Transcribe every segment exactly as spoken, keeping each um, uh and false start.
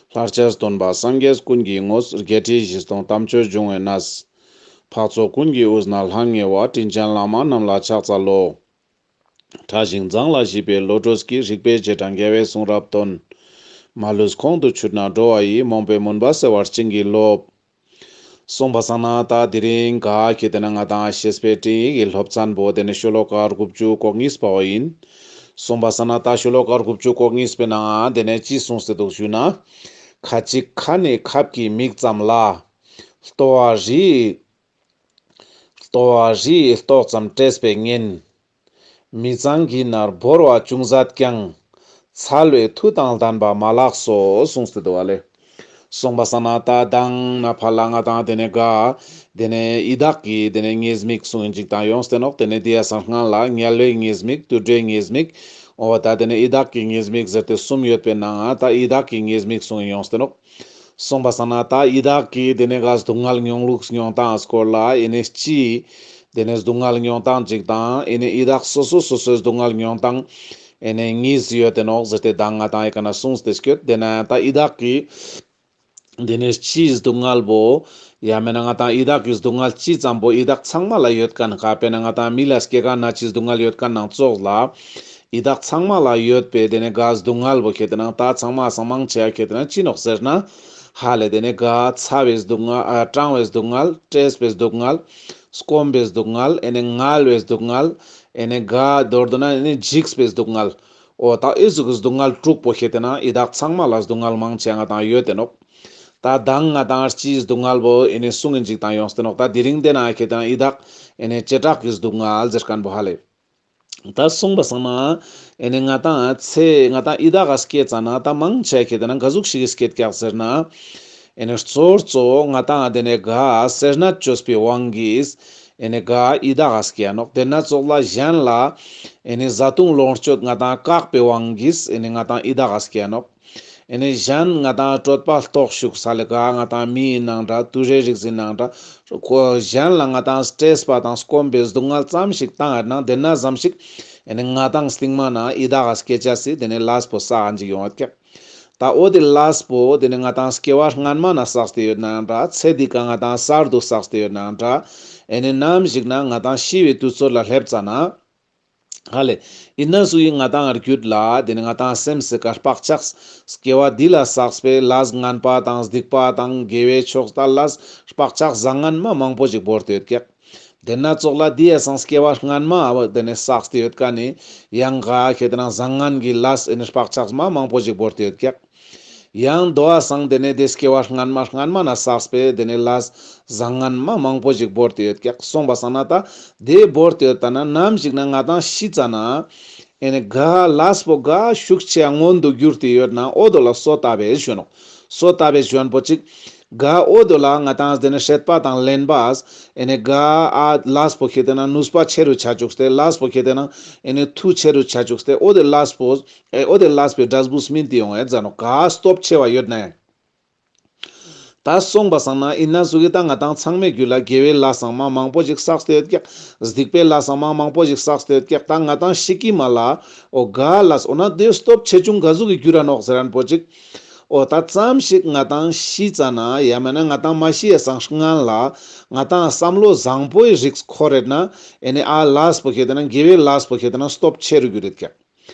ལྷར་བཅས་སྟོན་པ་སངས་རྒྱས་ཀུན་གྱི་ངོས། བརྒྱད་ཁྲི་བཞི་སྟོང་དམ་ཆོས་འབྱུང་བའི་གནས། འཕགས་ཚོགས་ཀུན་གྱི་དབུས་ན་ལྷང་ངེ་བ། དྲིན་ཅན་བླ་མ་རྣམས་ལ་ཕྱག་འཚལ་ལོ། ཕྲ་ཞིང་མཛངས་ལ་ཞིབ་པའི་བློ་གྲོས་ཀྱིས། རིག་པའི་རྗེས་འབྲང་རྒྱལ་བའི་གསུང་རབ་སྟོན། མ་ལུས་ཁོང་དུ་ཆུད་ན་འགྲོ་བ་ཡི། རྨོངས་པའི་མུན་པ་སེལ་བར་བྱིན་གྱིས་རློབས། གསུངས་པ་སང་ན་ད་དེ་རིང་ག་ཁེ་ཏེ་ན་ང་དང་བཤེས་པའི་སྤྲིངས་ཡིག་གི་སློབ་ཚན་པོ་དེ་ནས་ཤོ་ལོ་ཀ་དགུ་བཅུ་གོ་གཉིས་པ་བོ་ཡིན། གསུངས་པ་སང་ན་ད་ཤོ་ལོ་ཀ་དགུ་བཅུ་གོ་གཉིས་པའི་ནང་དེ་ནས་ཅི་གསུངས་ཏེ་འདུག་ཞུ་ན། ཁ་ཅིག་ཁ་ནི་ཁབ་ཀྱི་མིག་ཙམ་ལ། ལྟོ་བ་རི། ལྟོ་བ་རི་ཡི་ལྟོགས་ཙམ་བཀྲེས་པའི་གཉེན། མི་གཙང་གི་ནར་བོར་བ་ཅུང་ཟད་ཀྱང་། འཚལ་བའི་མཐུ་དང་ལྡན་པ་མ་ལགས་སོ། གསུངས་ཏེ་འདུག་བ་ལེ། གསུངས་པ་སང་ན་ད་མདང་ན་ཕར་ལ་ང་དང་དེ་ནས་ག་དེ་ནས་ཡི་དྭགས་ཀྱི་དེ་ནས་ཉེས་དམིགས་གསུངས་ཡིན་ཅིག་དང་ཡོངས་ཏེ་ནོག། དེ་ནས་དེ་ཡ་སང་སྔན་ལ་དམྱལ་བའི་ཉེས་དམིགས། དུད་འགྲོའི་ཉེས་དམིགས། འོ་ད་དེ་ནས་ཡི་དྭགས་ཀྱི་ཉེས་དམིགས་ཟེར་ཏེ་གསུམ་ཡོད་པའི་ནང་ད་ཡི་དྭགས་ཀྱི་ཉེས་དམིགས་གསུངས་ཡིན་ཡོངས་ཏེ་ནོག། གསུངས་པ་སང་ན་ད་ཡི་དྭགས་ཀྱི་དེ་ནས་ག་སྡུག་བསྔལ་མྱོང་ལུགས་མྱོང་སྟངས་སྐོར་ལ་ཨེ་ནས་སྤྱིའི་དེ་ནས་སྡུག་བསྔལ་མྱོང་སྟངས་ཅིག་དང་ཨེ་ནས་ཡི་དྭགས་སོ་སོ་སོ་སོའི་སྡུག་བསྔལ་མྱོང་སྟངས་ཨེ་ནས་གཉིས་ཡོད་དེ་ནོག་ཟེར་ཏེ་ད་ང་དང་ཨེ་ཀ་ན་གསུངས་ཏེ་སྐྱོད། དེ་ན་ད་ཡི་དྭགས་ཀྱི་དེ་ནས་སྤྱིའི་སྡུག་བསྔལ་བོ་ཡང་མེད་ན་ང་དང་ཡི་དྭགས་ཀྱི་སྡུག་བསྔལ་ཅི་ཙམ་པོ་ཡི་དྭགས་ཚང་མ་ལ་ཡོད་མཁན་ག་དཔེར་ན་ང་དང་མི་ལ་སྐྱེ་རྒ་ན་འཆིའི་སྡུག་བསྔལ་ཡོད་མཁན་ནང་ཙོགས་ལ། ཡི་དྭགས་ཚང་མ་ལ་ཡོད་པའི་དེ་ནས་ག་སྡུག་བསྔལ་བོ་ཁེ་ཏེ་ན་ད་ཚང་མ་སང་མང་ཆེ་ཁེ་ཏེ་ན་ཅི་ནོག་ཟེར་ན། ཧ་ལེ་དེ་ནས་ག་ཚ་བའི་སྡུག་བསྔལ། ཨ་གྲང་བའི་སྡུག་བསྔལ། བཀྲེས་པའི་སྡུག་བསྔལ། སྐོམ་པའི་སྡུག་བསྔལ། ཨེ་ནས་ངལ་བའི་སྡུག་བསྔལ། ཨེ་ནས་ག་མདོར་བསྡུ་ན་ཨེ་ནས་འཇིགས་པའི་སྡུག་བསྔལ། འོ་ད་ཨེ་ཟུག་གི་སྡུག་བསྔལ་དྲུག་པོ་ཁེ་ཏེ་ན་ཡི་དྭགས་ཚང་མ་ལ་སྡུག་བསྔལ་མང་ཆེ་ང་དང་ཡོད་དེ་ནོག། ད་མདང་ང་དང་སྤྱིའི་སྡུག་བསྔལ་བོ་ཨེ་ནས་གསུངས་ཡིན་ཅིག་དང་ཡོངས་ཏེ་ནོག། ད་དེ་རིང་དེ་ན་ཁེ་ཏེ་ན་ཡི་དྭགས་ཨེ་ནས་བྱེ་བྲག་གི་སྡུག་བསྔལ་ཟེར་མཁན་བོ་ཧ་ལེ། ད་གསུངས་པ་སང་ན་ཨེ་ནས་ང་དང་ཚེ་ང་དང་ཡི་དྭགས་ཀ་སྐྱེ་ཙ་ན་ད་མང་ཆེ་ཁེ་ཏེ་ན་ག་ཟུག་ཞིག་གི་སྐྱེད་ཀྱག་ཟེར་ན། ཨེ་ནས་གཙོ་བོ་གཙོ་བོ་ང་དང་དེ་ནས་ག་སེར་སྣ་བཅོས་པའི་དབང་གིས་ཨེ་ནས་ག་ཡི་དྭགས་ཀ་སྐྱེ་ཡ་ནོག། དེ་ན་ཙོགས་ལ་གཞན་ལ་ཨེ་ནས་བཟའ་བཏུང་ལོངས་སྤྱོད་ང་དང་བཀག་པའི་དབང་གིས་ཨེ་ནས་ང་དང་ཡི་དྭགས་ཀ་སྐྱེ་ཡ་ནོག། ཨེ་ནས་གཞན་ང་དང་གྲོད་པ་ལྟོགས་ཤུགས་ས་ལེ་ག་ང་དང་མི་ཡིན་ནང་འདྲ་དུད་འགྲོའི་རིགས་ཡིན་ནང་འདྲ། ཁོ་གཞན་ལ་ང་དང་བཀྲེས་པ་དང་སྐོམ་པའི་སྡུག་བསྔལ་ཙམ་ཞིག་བཏང་ཡོད་ན་དེ་ན་ཙམ་ཞིག་ཨེ་ནས་ང་དང་སྟིང་མ་ན་ཡི་དྭགས་ཀ་སྐྱེ་ཅེས་སི་དེ་ནས་ལས་པོ་བསགས་ཡིན་ཅིག་ཡོང་ཡོད་ཀྱག། ད་འོ་དེ་ལས་པོ་དེ་ནས་ང་དང་སྐྱེ་བ་སྔན་མ་ན་བསགས་ཏེ་ཡོད་ནའང་འདྲ། ཚེ་འདི་ཀ་ང་དང་གསར་དུ་བསགས་ཏེ་ཡོད་ནའང་འདྲ། ཨེ་ནས་ནམ་ཞིག་ན་ང་དང་ཤི་བའི་དུས་ཚོད་ལ་སླེབས་ཙ་ན། ཧ་ལེ། ཡིན་ན་སུ་ཡིན་ང་དང་རྒྱུད་ལ་དེ་ནས་ང་དང་སེམས་སི་ཀ་བག་ཆགས་སྐྱེ་བ་འདི་ལ་བསགས་པའི་ལས་ངན་པ་དང་སྡིག་པ་དང་དགེ་བའི་ཕྱོགས་ལྟར་ལས་བག་ཆགས་བཟང་ངན་མ་མང་པོ་ཞིག་བོར་ཏེ་ཡོད་ཀྱག། དེ་ན་ཙོགས་ལ་དེ་ཡ་སང་སྐྱེ་བ་སྔན་མ་བ་དེ་ནས་བསགས་ཏེ་ཡོད་མཁན་ནི་ཡང་ག་ཁེ་ཏེ་ན་བཟང་ངན་གྱི་ལས་ཨེ་ནས་བག་ཆགས་མ་མང་པོ་ཞིག་བོར་ཏེ་ཡོད་ཀྱག། ཡང་དོ་བ་སང་དེ་ནས་དེ་སྐྱེ་བ་སྔན་མ་སྔན་མ་ན་བསགས་པའི་དེ་ནས་ལས་བཟང་ངན་མ་མང་པོ་ཞིག་བོར་ཏེ་ཡོད་ཀྱག། གསུངས་པ་སང་ན་ད་དེ་བོར་ཏེ་ཡོད་ད་ན་ནམ་ཞིག་ན་ང་དང་ཤི་ཙ་ན། ཨེ་ནས་ག་ལས་པོ་ག་ཤུགས་ཆེ་མངོན་དུ་གྱུར་ཏེ་ཡོད་ན་འོ་དོ་ལ་གསོ་བཏབ་པའི་ཞུ་ནོག། གསོ་བཏབ་པའི་ཞུ་ན་པོ་ཅིག། ག་འོ་དོ་ལ་ང་དང་དེ་ནས་སྲེད་པ་དང་ལེན་པས་ཨེ་ནས་ག་ཨ་ལས་པོ་ཁེ་ཏེ་ན་ནུས་པ་ཆེ་རུ་ཆ་བཅུག་སྟེ་ལས་པོ་ཁེ་ཏེ་ན་ཨེ་ནས་མཐུ་ཆེ་རུ་ཆ་བཅུག་སྟེ་འོ་དེ་ལས་པོ་ཨེ་འོ་དེ་ལས་པོའི་འབྲས་བུ་སྨིན་ཏེ་ཡོང་ཨེ་ཟ་ནོག། ག་སྟོབས་ཆེ་བ་ཡོད་ན་ཡང་། ད་གསུངས་པ་སང་ན་ཡིན་ན་སུ་གི་ད་ང་དང་ཚང་མའི་རྒྱུད་ལ་དགེ་བའི་ལས་སང་མ་མང་པོ་ཞིག་བསགས་ཏེ་ཡོད་ཀྱག། སྡིག་པའི་ལས་སང་མ་མང་པོ་ཞིག་བསགས་ཏེ་ཡོད་ཀྱག། ད་ང་དང་ཤི་ཀི་མ་ལ་འོ་ག་ལས་འོ་ན་དེ་སྟོབས་ཆེ་ཆུང་ག་ཟུག་གི་གྱུར་ར་ནོག་ཟེར་རན་པོ་ཅིག། འོ་ད་ཙམ་ཞིག་ང་དང་ཤི་ཙ་ན་ཡང་མེད་ན་ང་དང་མ་ཤི་ཡ་སང་སྔན་ལ་ང་དང་བསམ་བློ་བཟང་པོའི་རིགས་འཁོར་རེད་ན་ཨེ་ནས་ཨ་ལས་པོ་ཁེ་ཏེ་ན་དགེ་བའི་ལས་པོ་ཁེ་ཏེ་ན་སྟོབས་ཆེ་རུ་གྱུར་རེད་ཀྱག།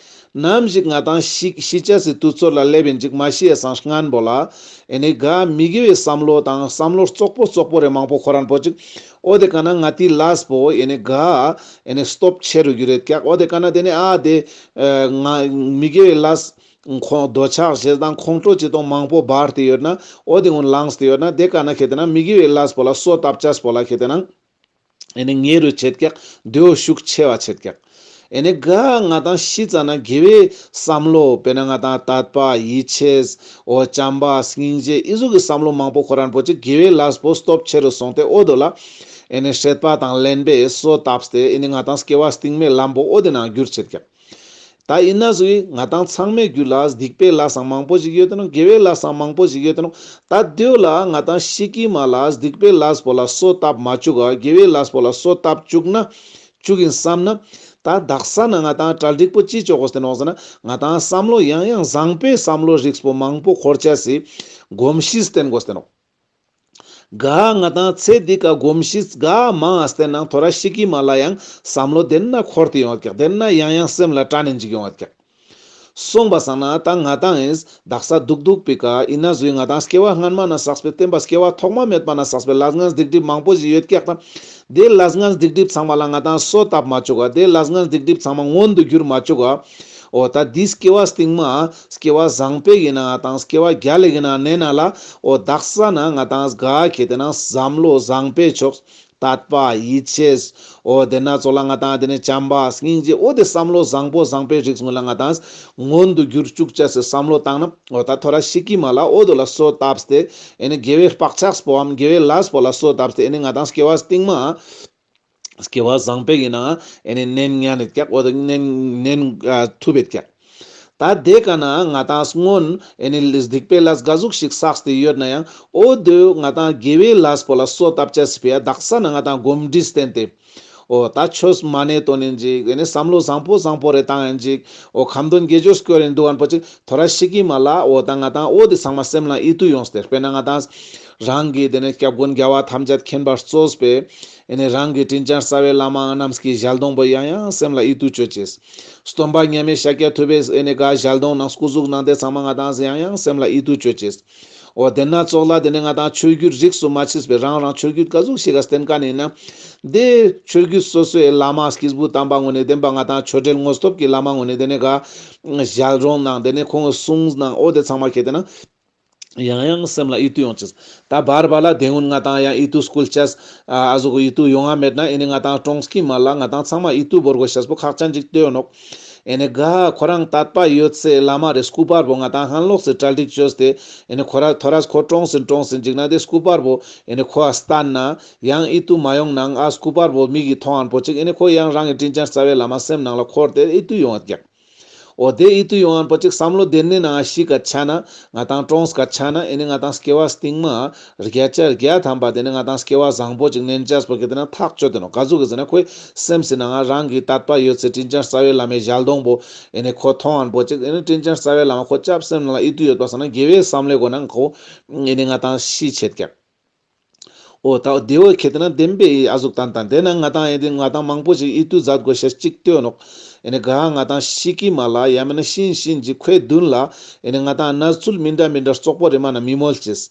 ནམ་ཞིག་ང་དང་ཤི་ཤི་ཅེས་སི་དུས་ཚོད་ལ་སླེབས་ཡིན་ཅིག་མ་ཤི་ཡ་སང་སྔན་པོ་ལ་ཨེ་ནས་ག་མི་དགེ་བའི་བསམ་བློ་དང་བསམ་བློ་རྩོག་པོ་རྩོག་པོ་རེ་མང་པོ་འཁོར་རན་པོ་ཅིག། འོ་དེ་ཀ་ན་ང་དེའི་ལས་པོ་ཨེ་ནས་ག་ཨེ་ནས་སྟོབས་ཆེ་རུ་གྱུར་རེད་ཀྱག། འོ་དེ་ཀ་ན་དེ་ནས་ཨ་དེ་ཨ་ང་མི་དགེ་བའི་ལས་ཁོང་འདོད་ཆགས་ཞེ་སྡང་ཁོང་ཁྲོ་ཅི་དང་མང་པོ་འབར་ཏེ་ཡོད་ན་འོ་དེ་ཀུན་ལངས་ཏེ་ཡོད་ན་དེ་ཀ་ན་ཁེ་ཏེ་ན་མི་དགེ་བའི་ལས་པོ་ལ་གསོ་བཏབ་ཅེས་པོ་ལ་ཁེ་ཏེ་ན་ཨེ་ནི་ཉེ་རུ་ཆེད་ཀྱག། དེའོ་ཤུགས་ཆེ་བ་ཆེད་ཀྱག། ཨེ་ནི་ག་ང་དང་ཤི་ཙ་ན་དགེ་བའི་བསམ་བློ་དཔེར་ན་ང་དང་དད་པ་ཡིད་ཆེས་འོ་བྱམས་པ་སྙིང་རྗེ་ཨི་ཟུག་གི་བསམ་བློ་མང་པོ་ཁོ་རང་པོ་ཅིག་དགེ་བའི་ལས་པོ་སྟོབས་ཆེ་རུ་སོང་སྟེ་འོ་དོ་ལ་ཨེ་ནི་སྲེད་པ་དང་ལེན་པའི་གསོ་བཏབ་སྟེ་ཨེ་ནི་ང་དང་སྐྱེ་བ་སྟིང་མའི་ལམ་པོ་འོ་དེ་ནང་འགྱུར་ཆེད་ཀྱག། ད་ཡིན་ན་ཟུག་ང་དང་ཚང་མའི་རྒྱུད་ལ་སྡིག་པའི་ལས་སང་མང་པོ་ཞིག་ཡོད་དེ་ནོག། དགེ་བའི་ལས་སང་མང་པོ་ཞིག་ཡོད་དེ་ནོག། ད་དེའོ་ལ་ང་དང་ཤི་ཀི་མ་ལ་སྡིག་པའི་ལས་པོ་ལ་གསོ་བཏབ་མ་བཅུག་ག། དགེ་བའི་ལས་པོ་ལ་གསོ་བཏབ་བཅུག་ན་བཅུག་ཡིན་བསམ་ན། ད་དག་ས་ན་ང་ཏང་གྲ་སྒྲིག་པོ་ཅི་ཅོ་དགོས་ཏེ་ནོག་ཟེར་ན་ང་ཏང་བསམ་བློ་ཡང་ཡང་བཟང་པོའི་བསམ་བློ་རིགས་པོ་མང་པོ་འཁོར་ཆ་སི་གོམས་གཤིས་བསྟེན་དགོས་ཏེ་ནོག་ག་ང་ཏང་ཚེ་འདི་ཀ་གོམས་གཤིས་ག་མང་ང་བསྟེན་ནང་ཐོ་རས་ཤི་ཀི་མ་ལ་ཡང་བསམ་བློ་དེན་ན་འཁོར་ཏེ་ཡོང་བ་ཀྱག། དེན་ན་ཡང་ཡང་སེམས་ལ་དྲན་ནིན་ཅིག་ཡོང་བ་ཀྱག། སོང་པ་སང་ན་ད་ང་ཏང་ཨིན་དག་ས་དུག་དུག་པི་ཀ་ཨིན་ན་ཟུག་ང་ཏང་སྐྱེ་བ་སྔན་མ་ན་བསགས་པའི་བསྟན་པ་སྐྱེ་བ་ཐོག་མ་མེད་པ་ན་བསགས་པའི་ལས་ངན་སྡིག་སྒྲིབ་མང་པོ་ཞིག་ཡོད་ཀྱག། ད་དེ་ལས་ངན་སྡིག་སྒྲིབ་ཚང་མ་ལ་ང་ཏང་སོ་བཏབ་མ་བཅུག་ག། དེ་ལས་ངན་སྡིག་སྒྲིབ་ཚང་མ་མངོན་དུ་གྱུར་མ་བཅུག་ག། འོ་ད་འདི་སྐྱེ་བ་སྟིང་མ་སྐྱེ་བ་བཟང་པོའི་ཨིན་ན་ང་ཏང་སྐྱེ་བ་རྒྱལ་ལ་ཨིན་ན་ནེ་ན་ལ་འོ་དག་ས་ན་ང་ཏང་ག་ཁེ་ཏེ་ན་བསམ་བློ་བཟང་པོའི་ཕྱོགས་དད་པ་ཡིད་ཆེས། འོ་དེ་ན་ཙོགས་ལ་ང་ཏང་དེ་ནེ་བྱམས་པ་སྙིང་རྗེ། འོ་དེ་བསམ་བློ་བཟང་པོ་བཟང་པོའི་རིགས་ངོ་ལ་ང་ཏང་མངོན་དུ་གྱུར་བཅུག་ཅེས་སི་བསམ་བློ་བཏང་ན་འོ་ད་ཐོ་རས་ཤི་ཀི་མ་ལ་འོ་དོ་ལ་སོ་བཏབ་སྟེ་ཨེ་ནི་དགེ་བའི་བག་ཆགས་པོའམ་དགེ་བའི་ལས་པོ་ལ་སོ་བཏབ་སྟེ་ཨེ་ནི་ང་ཏང་སྐྱེ་བ་སྟིང་མ་སྐྱེ་བ་བཟང་པོའི་ཨིན་ན་ཨེ་ནི་ནེན་ཉན་ཡོད་ཀྱག། འོ་དེ་ནེན་ནེན་ཐུབ་ཡོད་ཀྱག། ད་དེ་ཀ་ན་ང་ཏང་སྔོན་ཨེ་ནི་སྡིག་པའི་ལས་ག་ཟུག་ཞིག་བསགས་ཏེ་ཡོད་ན་ཡང་འོ་དེ་ང་ཏང་དགེ་བའི་ལས་པོ་ལ་སོ་བཏབ་ཅེས་སི་ཕི་ཡ་དག་ས་ན་ང་ཏང་གོམས་འདྲིས་བསྟེན་ཏེ། འོ་ད་ཆོས་མ་ཎི་འདོན་ཡིན་ཅིག་ཨེ་ནི་བསམ་བློ་བཟང་པོ་བཟང་པོ་རེ་བཏང་ཡིན་ཅིག། འོ་ཁ་འདོན་དགེ་སྦྱོར་སྐྱོར་ཡིན་འདུག་ཨན་པོ་ཅིག་ཐོ་རས་ཤི་ཀི་མ་ལ་འོ་ད་ང་ཏང་འོ་དེ་ཚང་མ་སེམས་ལ་ཡིད་དུ་ཡོངས་ཏེ་དཔེར་ན་ང་ཏང་རང་གི་དེ་ནེ་སྐྱབས་མགོན་རྒྱལ་བ་ཐམས་ཅད་མཁྱེན་པར་གཙོས་པའི་ཨེ་ནི་རང་གི་དྲིན་ཅན་རྩ་བའི་བླ་མ་རྣམས་ཀྱི་ཞལ་གདོང་པོ་ཡང་ཡང་སེམས་ལ་ཡིད་དུ་བཅོ་ཅེས། སྟོན་པ་མཉམ་མེད་ཤཱཀྱ་ཐུབ་པའི་ཨེ་ནི་ག་ཞལ་གདོང་ནང་སྐུ་གཟུགས་ནང་དེ་ཚང་མ་ང་ཏང་ཡང་ཡང་སེམས་ལ་ཡིད་དུ་བཅོ་ཅེས། འོ་དེ་ན་ཙོགས་ལ་དེ་ནེ་ང་ཏང་ཆོས་བརྒྱུད་རིས་སུ་མ་ཆད་པའི་རང་རང་ཆོས་བརྒྱུད་ག་ཟུག་ཞིག་ག་བསྟེན་མཁན་ཡིན་ན་དེ་ཆོས་བརྒྱུད་སོ་སོའི་བླ་མ་སྐྱེས་བུ་དམ་པ་ངོ་ནེ་བདེན་པ་ང་ཏང་ཆོས་འབྲེལ་དངོས་སྟོབས་ཀྱི་བླ་མ་ངོ་ནེ་དེ་ནེ་ག་ཞལ་གདོང་ནང་དེ་ནེ་ཁོང་གསུངས་ནང་འོ་དེ་ཚང་མ་ཁེ་ཏེ་ན་ཡང་ཡང་སེམས་ལ་ཡིད་དུ་ཡོང་ཅེས། ད་བར་བར་ལ་དེ་སྔོན་ང་ཏང་ཡང་ཡིད་དུ་སྐུལ་ཅེས་ཨ་ཟུག་ཡིད་དུ་ཡོང་ང་མེད་ན་ཨེ་ནི་ང་ཏང་གྲོངས་ཀི་མ་ལ་ང་ཏང་ཚང་མ་ཡིད་དུ་བོར་དགོས་ཤེས་པོ་ཁག་ཅན་ཅིག་ལྟོས་ནོག། ཨེ་ནི་ག་ཁོ་རང་དད་པ་ཡོད་སའི་བླ་མ་རེ་སྐུ་པར་པོ་ང་ཏང་ཧན་ལོག་སེ་གྲ་སྒྲིག་བཅོས་ཏེ་ཨེ་ནི་ཁོ་ར་ཐོ་རས་ཁོ་གྲོངས་སིན་གྲོངས་སིན་ཅིག་ན་དེ་སྐུ་པར་པོ་ཨེ་ནི་ཁོ་ཨ་སྟན་ན་ཡང་ཡིད་དུ་མ་ཡོང་ནང་ཨ་སྐུ་པར་པོ་མིག་གི་མཐོང་ཨན་པོ་ཅིག་ཨེ་ནི་ཁོ་ཡང་རང་གི་དྲིན་ཅན་རྩ་བའི་བླ་མ་སེམས་ནང་ལ་འཁོར་ཏེ་ཡིད་དུ་ཡོང་ཨ་ཀྱག། འོ་དེ་ཡིད་དུ་ཡོང་ཨན་པོ་ཅིག་བསམ་བློ་དེ་ནེ་ནང་ཤི་ཀ་ཆ་ན་ང་ཏང་གྲོངས་ཀ་ཆ་ན་ཨེ་ནི་ང་ཏང་སྐྱེ་བ་སྟིང་མ་བརྒྱ་ཆ་བརྒྱ་ཐམ་པ་དེ་ནེ་ང་ཏང་སྐྱེ་བ་བཟང་པོ་ཅིག་ནེན་ཅེས་པོ་ཁེ་ཏེ་ན་ཐག་ཆོད་དེ་ནོག། ག་ཟུག་གི་ཟེར་ན་ཁོའི་སེམས་སི་ནང་ང་རང་གི་དད་པ་ཡོད་སའི་དྲིན་ཅན་རྩ་བའི་བླ་མའི་ཞལ་གདོང་པོ་ཨེ་ནི་ཁོ་མཐོང་ཨན་པོ་ཅིག་ཨེ་ནི་དྲིན་ཅན་རྩ་བའི་བླ་མ་ཁོ་སྐྱབས་སེམས་ནང་ལ་ཡིད་དུ་ཡོད་པ་སང་ན་དགེ་བའི་བསམ་བློའི་སྒོ་ནང་ཁོ་ཨེ་ནི་ང་ཏང་ཤི་ཆེད་ཀྱག། འོ་ད་དེ་བོ་ཁེ་ཏེ་ན་བདེན་པའི་ཨ་ཟུག་ཏན་ཏན་དེ་ན་ང་ཏང་ཨེ་དེ་ང་ཏང་མང་པོ་ཞིག་ཡིད་དུ་མཛད་དགོས་ཤེས་ཅིག་ལྟོས་ནོག། ཨེ་ནི་ག་ང་ཏང་ཤི་ཀི་མ་ལ་ཡང་མེན་ན་ཤིན་ཤིན་ཅིག་ཁོའི་མདུན་ལ་ཨེ་ནི་ང་ཏང་གནས་ཚུལ་མི་འདྲ་མི་འདྲ་རྩོག་པོ་རེ་མ་ན་མི་མོལ་ཅེས།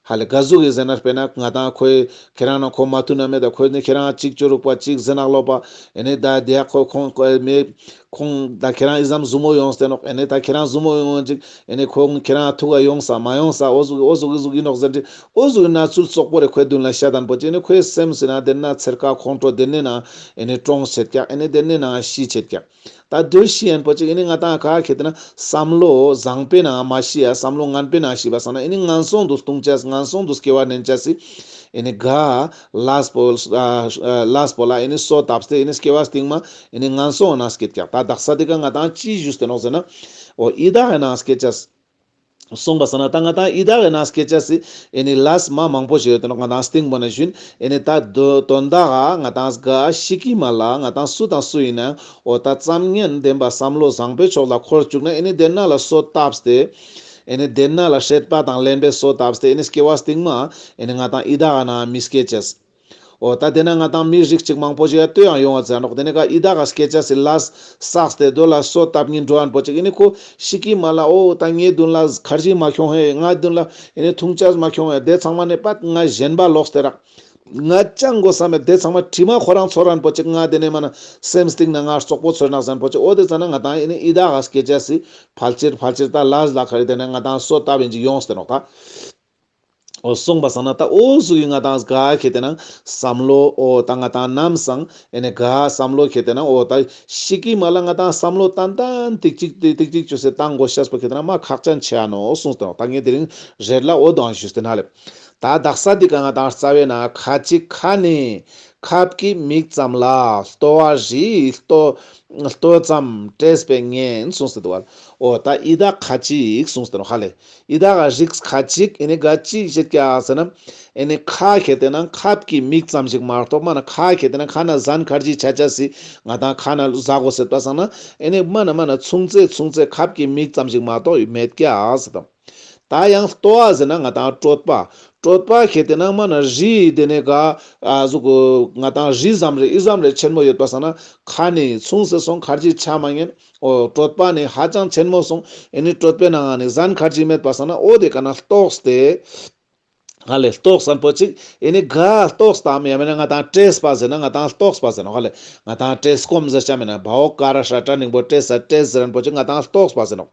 ཧ་ལེ་ག་ཟུག་གི་ཟེར་ན་དཔེར་ན་ང་ཏང་ཁོའི་ཁྱེ་རང་ན་ཁོ་མ་ཐུ་ན་མེད་ད་ཁོ་ནི་ཁྱེ་རང་ཅིག་ཅོ་རུག་པ་ཅིག་ཟེར་ནག་ལོ་པ་ཨེ་ནི་ད་དེ་ཁོ་ཁོང་ཁོ་མེ་ཁོང་ད་ཁྱེ་རང་ཨི་ཙམ་ཟུ་མོ་ཡོངས་ཏེ་ནོག། ཨེ་ནི་ད་ཁྱེ་རང་ཟུ་མོ་ཡོང་ཅིག་ཨེ་ནི་ཁོང་ཁྱེ་རང་ཐུག་ག་ཡོང་ས་མ་ཡོང་ས་འོ་ཟུག་འོ་ཟུག་གི་ཟུག་ཡིན་ནོག་ཟེར་ཅིག་འོ་ཟུག་གི་གནས་ཚུལ་རྩོག་པོ་རེ་ཁོའི་མདུན་ལ་བཤད་དན་པོ་ཅིག་ཨེ་ནི་ཁོའི་སེམས་སི་ན་དེ་ན་ཚེར་ཁ་ཁོང་ཁྲོ་དེ་ནེ་ན་ཨེ་ནི་གྲོངས་ཆེད་ཀྱག། ཨེ་ནི་དེ་ནེ་ན་ཤི་ཆེད་ཀྱག། ད་དེ་ཤི་ཡན་པོ་ཅིག་ཨེ་ནི་ང་ཏང་ག་ཁེ་ཏེ་ན་བསམ་བློ་བཟང་པོའི་ནང་མ་ཤི་ཡ་བསམ་བློ་ངན་པའི་ནང་ཤི་བ་སང་ན་ཨེ་ནི་ངན་སོང་དུ་ལྟུང་ཅེས་ངན་སོང་དུ་སྐྱེ་བ་ནེན་ཅེས་སི་ཨེ་ནི་ག་ལས་པོ་ཨ་ལས་པོ་ལ་ཨེ་ནི་སོ་བཏབ་སྟེ་ཨེ་ནི་སྐྱེ་བ་སྟིང་མ་ཨེ་ནི་ངན་སོང་ནང་སྐྱེད་ཀྱག། ད་དག་ས་དེ་ཀ་ང་ཏང་ཅི་ཞུས་ཏེ་ནོག་ཟེར་ན་འོ་ཡི་དྭགས་ནང་སྐྱེད་ཅེས། སོང་པ་སང་ན་ད་ང་ཏང་ཡི་དྭགས་ནང་སྐྱེ་ཅེས་སི་ཨེ་ནི་ལས་མ་མང་པོ་ཞིག་ཡོད་དེ་ནོག། ང་ཏང་སྟིང་པོ་ནེ་ཞུན་ཨེ་ནི་ད་དོ་དོན་དག་ག་ང་ཏང་ག་ཤི་ཀི་མ་ལ་ང་ཏང་སུ་དང་སུ་ཡིན་ན་འོ་ད་ཙམ་ངན་ལྡན་པ་བསམ་བློ་བཟང་པོའི་ཕྱོགས་ལ་འཁོར་བཅུག་ན་ཨེ་ནི་དེ་ན་ལ་སོ་བཏབ་སྟེ་ཨེ་ནི་དེ་ན་ལ་སྲེད་པ་དང་ལེན་པའི་སོ་བཏབ་སྟེ་ཨེ་ནི་སྐྱེ་བ་སྟིང་མ་ཨེ་ནི་ང་ཏང་ཡི་དྭགས་ནང་མི་སྐྱེ་ཅེས། འོ་ད་དེ་ན་ང་ཏང་མི་རིགས་ཅིག་མང་པོ་ཞིག་ཡ་ལྟོས་ཡང་ཡོང་བ་ཟེར་ནོག། དེ་ནེ་ག་ཡི་དྭགས་སྐྱེ་ཅེས་སི་ལས་བསགས་ཏེ་དོ་ལ་སོ་བཏབ་ཉིན་འགྲོ་ཨན་པོ་ཅིག་ཨེ་ནི་ཁོ་ཤི་ཀི་མ་ལ་འོ་ད་ངའི་མདུན་ལ་ཁར་ཇི་མ་ཁྱོང་ཧེ་ང་མདུན་ལ་ཨེ་ནི་ཐུང་ཅེས་མ་ཁྱོང་ཧེ་དེ་ཚང་མ་ནེ་པད་ང་ཞེན་པ་ལོག་སྟེ་རག། ང་ཅང་གོ་ས་མེད་དེ་ཚང་མ་དྲི་མ་ཁོ་རང་ཚོར་ཨན་པོ་ཅིག་ང་དེ་ནེ་མ་ན་སེམས་སྟིང་ན་ང་རྩོག་པོ་ཚོར་ནག་ཟེར་ཨན་པོ་ཅིག། འོ་དེ་ཙ་ན་ང་ཏང་ཨེ་ནི་ཡི་དྭགས་སྐྱེ་ཅེས་སི་ཕལ་ཆེར་ཕལ་ཆེར་ད་ལས་ལ་ཁ་རི་དེ་ནེ་ང་ཏང་སོ་བཏབ་ཨིན་ཅིག་ཡོང་སྟེ་ནོག་ད། འོ་སོང་པ་སང་ན་ད་འོ་ཟུག་གི་ང་ཏང་ག་ཁེ་ཏེ་ན་བསམ་བློ་འོ་ད་ང་ཏང་ནམ་སང་ཨེ་ནི་ག་བསམ་བློ་ཁེ་ཏེ་ན་འོ་ད་ཤི་ཀི་མ་ལ་ང་ཏང་བསམ་བློ་ཏན་ཏན་ཏིག་ཅིག་ཏིག་ཅིག་ཅོས་སེ་བཏང་དགོས་ཤེས་པོ་ཁེ་ཏེ་ན་མ་ཁག་ཅན་ཆེ་ཨ་ནོག་གསུངས་ཏེ་ནོག། ད་ངས་དེ་རིང་རེད་ལ་འོ་དོ་ཨང་ཞུས་ཏེ་ན་ལེ། ད་དག་ས་འདི་ཀ་ང་ཏང་རྩ་བའི་ན་ཁ་ཅིག་ཁ་ནི་ ཁབ་ཀྱི་མིག་ཙམ་ལ། ལྟོ་བ་རིའི་ལྟོ་ལྟོ་ཙམ་བཀྲེས་པས་ངན་གསུངས་ཏེ་འདུག་བ། འོ་ད་ཡི་དྭགས་ཁ་ཅིག་གསུངས་ཏེ་ནོག་ཧ་ལེ། ཡི་དྭགས་རིགས་ཁ་ཅིག་ཨེ་ནི་ག་ཅི་བྱེད་ཀྱག་ཟེར་ན། ཨེ་ནི་ཁ་ཁེ་ཏེ་ན་ཁབ་ཀྱི་མིག་ཙམ་ཞིག་མ་གཏོགས་མ་ན་ཁ་ཁེ་ཏེ་ན་ཁ་ན་ཟན་ཁར་ཇི་ཆ་ཆ་སི་ང་དང་ཁ་ན་ཟ་གོས་ཟེར་པ་སང་ན། ཨེ་ནི་མ་ན་མ་ན་ཆུང་ཙེ་ཆུང་ཙེ་ཁབ་ཀྱི་མིག་ཙམ་ཞིག་མ་གཏོགས་མེད་ཀྱག་ཟེར་དང་། ད་ཡང་ལྟོ་བ་ཟེར་ན་ང་དང་གྲོད་པ། གྲོད་པ་ཁེ་ཏེ་ན་མ་ན་རིའི་དེ་ནས་ག་ཨ་ཟུག་ང་དང་རི་ཙམ་རེ་ཨི་ཙམ་རེ་ཆེན་མོ་ཡོད་པ་སང་ན་ཁ་ནི་ཆུང་སེ་སོང་ཁར་ཇི་ཆ་མ་ཉན། འོ་གྲོད་པ་ནི་ཧ་ཅང་ཆེན་མོ་སོང་། ཨེ་ནི་གྲོད་པའི་ནང་ནི་ཟན་ཁར་ཇི་མེད་པ་སང་ན་འོ་དེ་ཀ་ན་ལྟོགས་ཏེ། ཧ་ལེ་ལྟོགས་སན་པོ་ཅིག་ཨེ་ནི་ག་ལྟོགས་དམ་ཡང་མེད་ན་ང་དང་བཀྲེས་པ་ཟེར་ན་ང་དང་ལྟོགས་པ་ཟེར་ནོག་ཧ་ལེ། ང་དང་བཀྲེས་སྐོམ་ཟེར་ཆ་མེད་ན་བའོ་ཀ་ར་ཧྲ་ཏྲ་ནིང་པོ་བཀྲེས་ས་བཀྲེས་ཟེར་རན་པོ་ཅིག་ང་དང་ལྟོགས་པ་ཟེར་ནོག་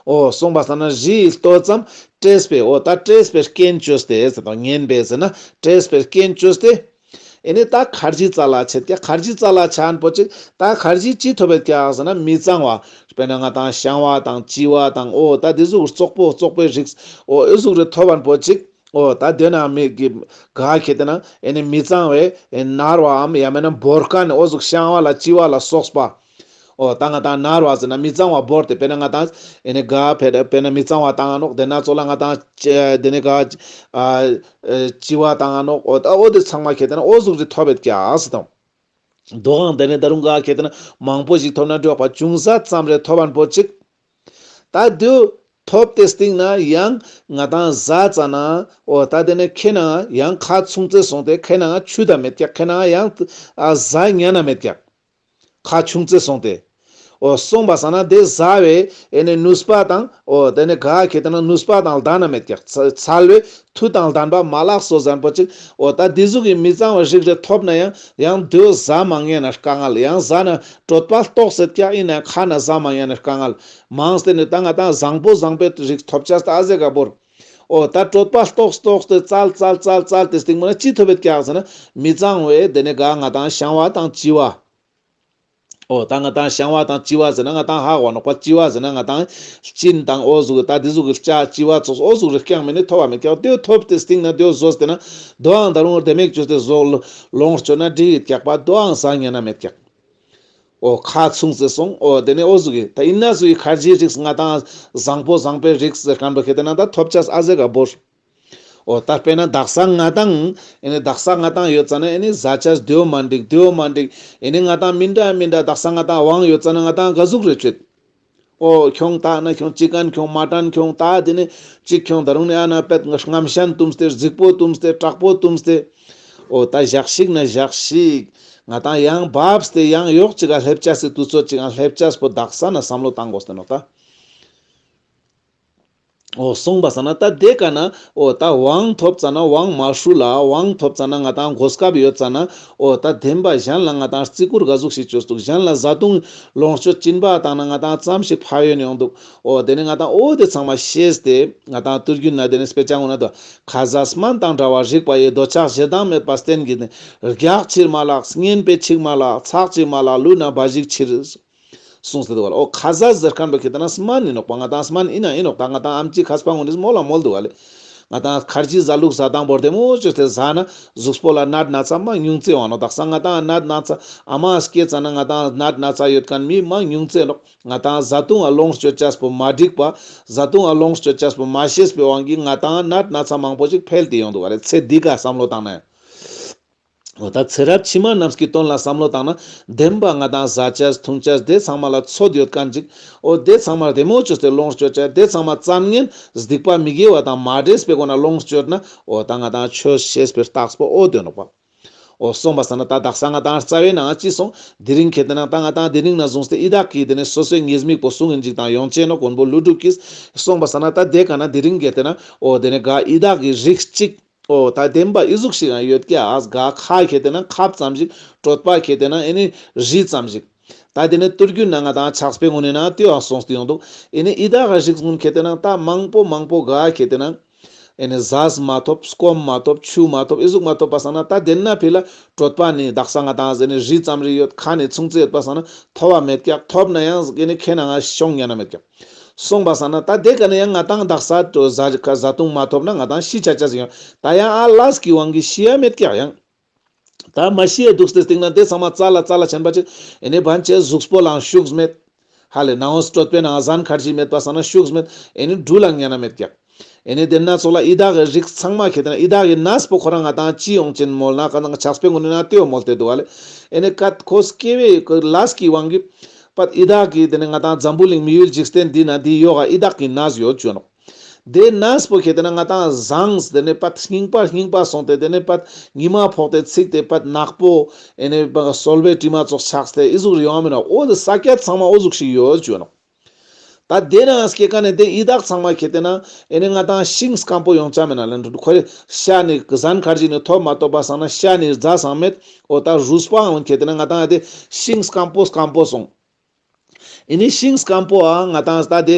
འོ་གསུངས་པ་སང་ན་རིའི་ལྟོ་ཙམ་བཀྲེས་པས། འོ་ད་བཀྲེས་པའི་རྐྱེན་བཅོས་ཏེ་ཟེར་དང་ཉན་པས་ཟེར་ན་བཀྲེས་པའི་རྐྱེན་བཅོས་ཏེ། ཨེ་ནི་ད་ཁར་ཇི་ཙལ་ལ་ཆེད་ཀྱག་ཁར་ཇི་ཙལ་ལ་ཆ་ཨན་པོ་ཅིག་ད་ཁར་ཇི་ཅི་ཐོབ་བད་ཀྱག་ཟེར་ན་མི་གཙང་བ། དཔེར་ན་ང་དང་བཤང་བ་དང་གཅི་བ་དང་འོ་ད་དེ་ཟུག་བཙོག་པོ་བཙོག་པོའི་རིགས་འོ་ཨེ་ཟུག་རེ་ཐོབ་ཨན་པོ་ཅིག་འོ་ད་དེ་ན་མི་གི་ག་ཁེ་ཏེ་ན་ཨེ་ནི་མི་གཙང་བའི་ཨེ་ནར་བའམ་ཡང་མེད་ན་བོར་ཁན་འོ་ཟུག་བཤང་བ་ལ་གཅི་བ་ལ་སོགས་པ། འོ་ད་ང་དང་ནར་བ་ཟེར་ན་མི་གཙང་བ་བོར་ཏེ་དཔེར་ན་ང་དང་ཨེ་ནི་ག་དཔེར་དཔེར་ན་མི་གཙང་བ་བཏང་ང་ནོག་དེ་ན་ཚོ་ལ་ང་དང་དེ་ནི་ག་ཨ་ཨེ་གཅི་བ་བཏང་ང་ནོག་འོ་ད་འོ་དེ་ཚང་མ་ཁེ་ཏེ་ན་འོ་ཟུག་རེ་ཐོབ་བད་ཀྱག་ཟེར་དང་། དོའང་དེ་ནས་ད་རུང་ག་ཁེ་ཏེ་ན་མང་པོ་ཞིག་ཐོབ་ན་འགྲོ་བ་ཅུང་ཟད་ཙམ་རེ་ཐོབ་ཨན་པོ་ཅིག་ད་དུ་ཐོབ་སྟེ་སྟིང་ན་ཡང་ང་དང་ཟ་ཙ་ན་འོ་ད་དེ་ནས་ཁེ་ན་ཡང་ཁ་ཆུང་ཙེ་སོང་སྟེ་ཁེ་ན་ཆུ་ད་མེད་ཀྱག་ཁེ་ན་ཡང་ཨ་ཟ་ཉན་ན་མེད་ཀྱག་ཁ་ཆུང་ཙེ་སོང་སྟེ། འོ་སོང་པ་སང་ན་དེ་ཟ་བའི་ཨེ་ནི་ནུས་པ་དང་འོ་དེ་ནས་ག་ཁེ་ཏེ་ན་ནུས་པ་དང་ལྡན་ན་མེད་ཀྱག་ཚ་ཚལ་བའི་མཐུ་དང་ལྡན་པ་མ་ལགས་སོ་ཟན་པོ་ཅིག་འོ་ད་དེ་ཟུག་གི་མི་གཙང་བའི་རིགས་རེ་ཐོབ་ན་ཡང་ཡང་དེའོ་ཟ་མ་ཉན་ན་དཀའ་ངལ། ཡང་ཟ་ན་གྲོད་པ་ལྟོགས་སེད་ཀྱག་ཨིན་ན་ཁ་ན་ཟ་མ་ཉན་ན་དཀའ་ངལ། མང་སྟེ་ནི་ད་ང་དང་བཟང་པོ་བཟང་པོའི་རིགས་ཐོབ་ཆ་སྟེ་ཨ་ཟེ་ག་བོར། འོ་ད་གྲོད་པ་ལྟོགས་ལྟོགས་ཏེ་ཙལ་ཙལ་ཙལ་ཙལ་ཏེ་སྟིང་མོ་ན་ཅི་ཐོབ་བད་ཀྱག་ཟེར་ན་མི་གཙང་བའི་དེ་ནས་ག་ང་དང་བཤང་བ་དང་གཅི་བ། འོ་ད་ང་དང་བཤང་བ་དང་གཅི་བ་ཟེར་ན་ང་དང་ཧ་གོ་ནོག་པ། གཅི་བ་ཟེར་ན་ང་དང་གཅིན་དང་འོ་ཟུག་ད་དེ་ཟུག་གི་ལྕགས་གཅི་བ་ཙོགས་འོ་ཟུག་རེ་རྐྱང་མེད་ནི་ཐོབ་བ་མེད་ཀྱག་དེ་ཐོབ་སྟེ་སྟིང་ན་དེ་ཟོས་ཏེ་ན་དོའང་ད་རུང་དེ་མེད་ཅོས་ཏེ་ཟོ་ལོངས་སྤྱོད་ན་འགྲིག་ཡོད་ཀྱག་པ། དོའང་ཟ་ཉན་ན་མེད་ཀྱག་འོ་ཁ་ཆུང་ཙེ་སོང་། འོ་དེ་ནས་འོ་ཟུག་གི་ད་ཨིན་ན་ཟུག་གི་ཁར་ཇི་རིགས་ང་དང་བཟང་པོ་བཟང་པོའི་རིགས་ཟེར་ཁན་པོ་ཁེ་ཏེ་ན་ད་ཐོབ་ཆ་ཨ་ཟེ་ག་བོར། འོ་ད་དཔེར་ན་དག་ས་ང་དང་ཨེ་ནི་དག་ས་ང་དང་ཡོད་ཙ་ན་ཨེ་ནི་ཟ་ཆས་དེའོ་མ་འགྲིག་དེའོ་མ་འགྲིག་ཨེ་ནི་ང་དང་མི་འདྲ་མི་འདྲ་དག་ས་ང་དང་དབང་ཡོད་ཙ་ན་ང་དང་ག་ཟུག་རེ་ཆོད། འོ་ཁྱོང་ད་ན་ཁྱོང་ཅི་ཀན་ཁྱོང་མ་ཏན་ཁྱོང་ད་དེ་ནི་ཅི་ཁྱོང་ད་རུང་ནི་ཨ་ན་པད་ང་རྔམ་ཤན་བཏུམས་ཏེ་རྫིག་པོ་བཏུམས་ཏེ་དྲག་པོ་བཏུམས་ཏེ། འོ་ད་ཞག་ཞིག་ན་ཞག་ཞིག་ང་དང་ཡང་བབས་ཏེ་ཡང་ཡོག་ཅིག་ག་སླེབས་ཆ་སི་དུས་ཚོད་ཅིག་ག་སླེབས་ཆ་སི་པོ་དག་ས་ན་བསམ་བློ་བཏང་དགོས་ཏེ་ནོག་ད། འོ་སོང་པ་སང་ན་ད་དེ་ཀ་ན་འོ་ད་དབང་ཐོབ་ཙ་ན་དབང་མ་ཧྲུལ་ལ་དབང་ཐོབ་ཙ་ན་ང་དང་གོ་སྐབས་ཡོད་ཙ་ན་འོ་ད་བདེན་པ་གཞན་ལ་ང་དང་བརྩི་བཀུར་ག་ཟུག་ཞིག་བཅོས་འདུག་གཞན་ལ་བཟའ་བཏུང་ལོངས་སྤྱོད་སྦྱིན་པ་བཏང་ན་ང་དང་ཙམ་ཞིག་ཕན་ཡོན་ཡོང་འདུག་འོ་དེ་ནི་ང་དང་འོ་དེ་ཚང་མ་ཤེས་ཏེ་ང་དང་དུས་རྒྱུན་ན་དེ་ནི་དཔེ་ཆ་ངོ་ན་དོ་ཁ་ཟས་སྨན་དང་འདྲ་བར་རིགས་པ་ཡི། འདོད་ཆགས་ཞེ་སྡང་མེད་པ་བསྟེན་བགྱིས་ནས། རྒྱགས་ཕྱིར་མ་ལགས། གཉེན་པོའི་ཕྱིར་མ་ལགས། ཚགས་ཕྱིར་མ་ལགས། ལུས་ན་བ་ཞིག་ཕྱིར། གསུངས་ཏེ་འདུག་བ་ལེ། འོ་ཁ་ཟས་ཟེར་ཁན་པོ་ཁེ་ཏེ་ན་སྨན་ཨིན་ནོག་པ། ང་དང་སྨན་ཨིན་ན་ཨིན་ནོག་ད་ང་དང་ཨམ་ཆི་ཁ་སྤང་ངོ་ནི་མོལ་ལ་མོལ་འདུག་བ་ལེ། ང་དང་ཁར་ཇི་ཟ་ལུགས་ཟ་སྟངས་བོར་དེ་མོ་ཅོས་ཏེ་ཟ་ན་གཟུགས་པོ་ལ་ནད་ན་ཚ་མ་ཉུང་ཙེ་ཡོང་ནོག་དག་ས་ང་དང་ནད་ན་ཚ་ཨ་མ་སྐྱེས་ཙ་ན་ང་དང་ནད་ན་ཚ་ཡོད་ཁན་མི་མ་ཉུང་ཙེ་ནོག་ང་དང་བཟའ་བཏུང་ང་ལོངས་སྤྱོད་ཅས་པོ་མ་འགྲིག་པ། བཟའ་བཏུང་ང་ལོངས་སྤྱོད་ཅས་པོ་མ་ཤེས་པའི་དབང་གིས་ང་དང་ནད་ན་ཚ་མང་པོ་ཞིག་འཕེལ་ཏེ་ཡོང་འདུག་བ་ལེ། ཚེ་འདི་ཀ་བསམ་བློ་བཏང་ན་ཡང་། འོ་ད་ཚེ་རབས་ཕྱི་མ་རྣམས་ཀྱི་དོན་ལ་བསམ་བློ་བཏང་ན་བདེན་པ་ང་དང་ཟ་ཆས་འཐུང་ཆས་དེ་ཚང་མ་ལ་ཚོད་ཡོད་ཁན་ཅིག་འོ་དེ་ཚང་མ་བདེ་མོ་ཅོས་ཏེ་ལོངས་སྤྱོད་ཆས་དེ་ཚང་མ་ཙམ་ངན་སྡིག་པ་མི་དགེ་བ་དང་མ་འདྲེས་པའི་སྒོ་ན་ལོངས་སྤྱོད་ན་འོ་ད་ང་དང་ཆོས་ཤེས་པའི་རྟགས་པོ་འོ་དེ་ནོག་པ། འོ་སོང་པ་སང་ན་ད་དག་ས་ང་དང་རྩ་བའི་ནང་ཅི་སོང་དེ་རིང་ཁེ་ཏེ་ན་ད་ང་དང་དེ་རིང་ན་བཟུང་སྟེ་ཡི་དྭགས་ཀྱི་དེ་ནི་སོ་སོའི་ཉེས་དམིགས་པོ་གསུང་ངིན་ཅིག་དང་ཡོང་ཅེས་ནོག་མགོན་པོ་ཀླུ་སྒྲུབ་ཀྱིས། སོང་པ་སང་ན་ད་དེ་ཀ་ན་དེ་རིང་ཁེ་ཏེ་ན་འོ་དེ་ནི་ག་ཡི་དྭགས་ཀྱི་རིགས་གཅིག་འོ་ད་བདེན་པ་ཨི་ཟུག་ཞིག་ཡང་ཡོད་ཀྱག་ཨ་ག་ཁ་ཁེ་ཏེ་ན་ཁབ་ཙམ་ཞིག་གྲོད་པ་ཁེ་ཏེ་ན་ཨེ་ནི་རི་ཙམ་ཞིག་ད་དེ་ནི་དུས་རྒྱུན་ན་ང་དང་ཆགས་པའི་ངོ་ནས་ན་དེ་བ་སོང་སྟེ་ཡོང་འདུག་ཨེ་ནི་ཡི་དྭགས་རིགས་ཀུན་ཁེ་ཏེ་ན་ད་མང་པོ་མང་པོ་ག་ཁེ་ཏེ་ན་ཨེ་ནི་ཟས་མ་ཐོབ་སྐོམ་མ་ཐོབ་ཆུ་མ་ཐོབ་ཨི་ཟུག་མ་ཐོབ་པ་སང་ན་ད་དེ་ན་ཕི་ལ་གྲོད་པ་ནི་དག་ས་ང་དང་ཨེ་ནི་རི་ཙམ་རེ་ཡོད་ཁ་ནི་ཆུང་ཙེ་ཡོད་པ་སང་ན་ཐོབ་བ་མེད་ཀྱག་ཐོབ་ན་ཡང་ཨེ་ནི་ཁེ་ན་ང་ཤོང་ཉན་ན་མེད་ཀྱག་སོང་པ་སང་ན་ད་དེ་ཀ་ནས་ཡང་ང་དང་དག་ས་བཟའ་བཏུང་མ་ཐོབ་ན་ང་དང་ཤི་ཆ་ཆ་ཟིག་ཡོང་། ད་ཡང་ཨ་ལས་ཀྱི་དབང་གིས་ཤི་ཡ་མེད་ཀྱག་ཡང་ ད་མ་ཤི་ཡ་འདུག་སྟེ་སྟིང་ན་དེ་ཚང་མ་རྩ་ལ་རྩ་ལ་ཆེན་པ་ཅིག་ཨེ་ནི་བན་ཆེ་གཟུགས་པོ་ལའང་ཤུགས་མེད། ཧ་ལེ་ནང་སྤྲོད་པའི་ནང་ཟན་ཁར་ཅིག་མེད་པ་སང་ན་ཤུགས་མེད། ཨེ་ནི་འགྲུལ་ལ་ཉན་ན་མེད་ཀྱག། ཨེ་ནི་དེ་ན་ཚོགས་ལ་ཡི་དྭགས་ཀྱི་རིགས་ཚང་མ་ཁེ་ཏེ་ན་ཡི་དྭགས་ཀྱི་ནས་པོ་ཁོ་རང་ང་ཏང་ཅི་ཡོང་ཅེན་མོལ་ན་ག་ནང་ཆགས་པའི་ངོ་ནས་ན་ལྟོས་མོལ་ཏེ་འདུག་ཨ་ལེ། ཨེ་ནི་ཀད་ཁོ་སྐྱེ་བའི་ལས་ཀྱི་དབང་གིས་པད་ཡི་དྭགས་ཀྱི་དེ་ནི་ང་ཏང་འཛམ་བུ་གླིང་མི་ཡུལ་འཇིག་རྟེན་འདི་ན་འདི་ཡོག་ག་ཡི་དྭགས་ཀྱི་ནས་ཡོད་ཅོ་ནོག། དེ་ནས་པོ་ཁེ་ཏེ་ན་ང་ཏང་བཟང་དེ་ནི་པད་སྙིང་པ་སྙིང་པ་སོང་སྟེ་དེ་ནི་པད་ཉི་མ་ཕོག་སྟེ་ཚིག་སྟེ་པད་ནག་པོ་ཨེ་ནི་སོལ་བའི་དྲི་མ་ཙོགས་ཆགས་ཏེ་ཨི་ཟུག་རེ་ཡོང་མིན་ན་འོ་དེ་ས་ཀྱད་ཚང་མ་འོ་ཟུག་ཞིག་ཡོད་ཅོ་ནོག། ད་དེ་ན་སྐྱེ་ཀ་ནས་དེ་ཡི་དྭགས་ཚང་མ་ཁེ་ཏེ་ན་ཨེ་ནི་ང་ཏང་ཤིང་སྐམ་པོ་ཡོང་ཆ་མེད་ན་ལེན་ཁོ་རེ་ཤ་ནི་ཟན་ཁར་ཅིག་ནི་ཐོབ་མ་ཐོབ་པ་སང་ན་ཤ་ནི་རྫ་སང་མེད། འོ་ད་རུས་པའང་ཁེ་ཏེ་ན་ང་ཏང་དེ་ཤིང་སྐམ་པོ་སྐམ་པོ་སོང་། ཨེ་ནི་ཤིང་སྐམ་པོ་ཨ་ང་ཏང་ད་དེ་